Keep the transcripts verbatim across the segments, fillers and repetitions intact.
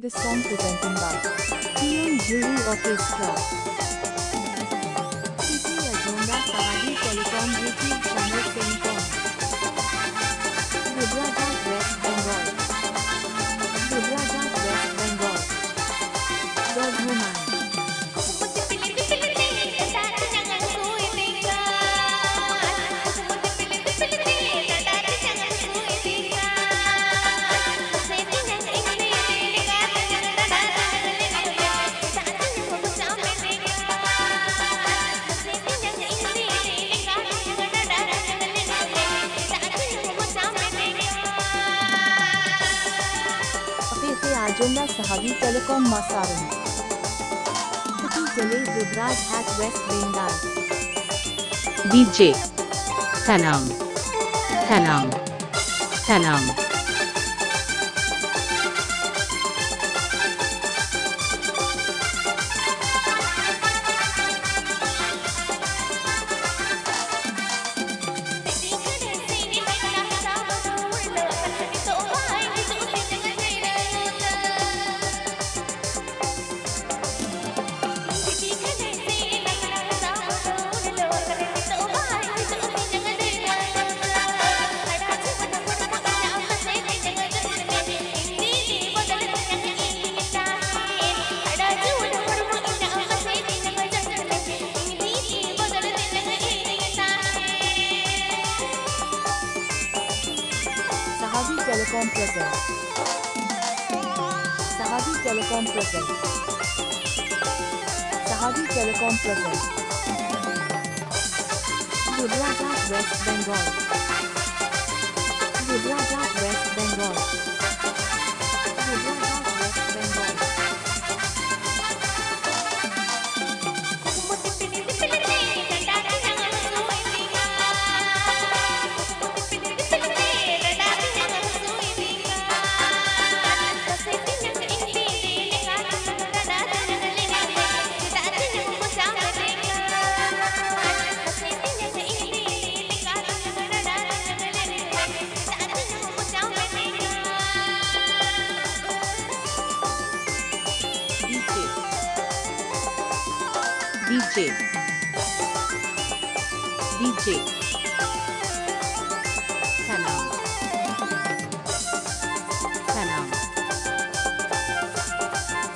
This song presented by T M Jewelry Orchestra. Siti Ajunda Sahadi Telecom YouTube channel Sengkon. Dubraja, West Bengal. Dubraja, West Bengal. Bardhaman. Ape pe ajunda Sahadi Telecom Masarum. Siti Jalil Dubraj at West Bengal. D J. Sanam. Sanam. Sanam. Sahadi Telecom presents. Sahadi Telecom presents. Sahadi Telecom presents. Dubraja, West Bengal. Dubraja, West Bengal. Dubraja, West Bengal. DJ, DJ, Sanam, Sanam,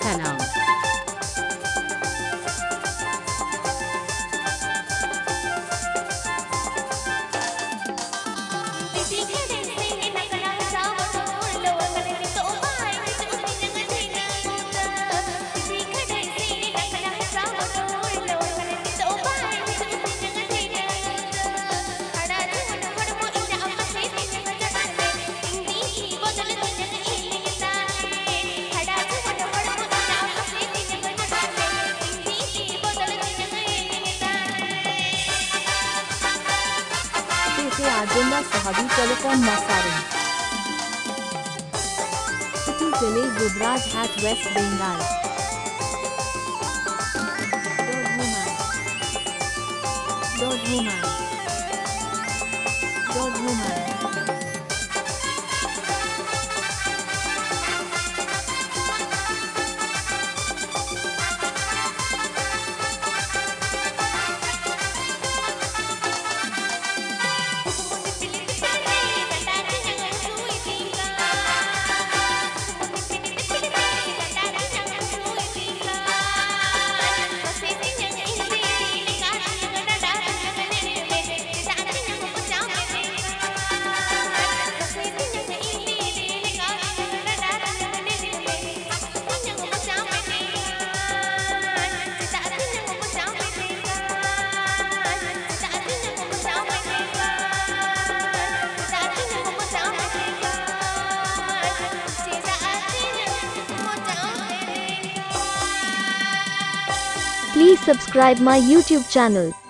Sanam. ᱥᱮ ᱟᱸᱡᱚᱢᱟ ᱥᱟᱦᱟᱵᱤ telecom ᱢᱟᱥᱟᱨᱤ᱾ City ᱡᱮᱞᱮ ᱜᱩᱵᱽᱨᱟᱡᱽ ᱦᱟᱴ, West Bengal. Darbhanga. Darbhanga. Darbhanga. Please subscribe my YouTube channel.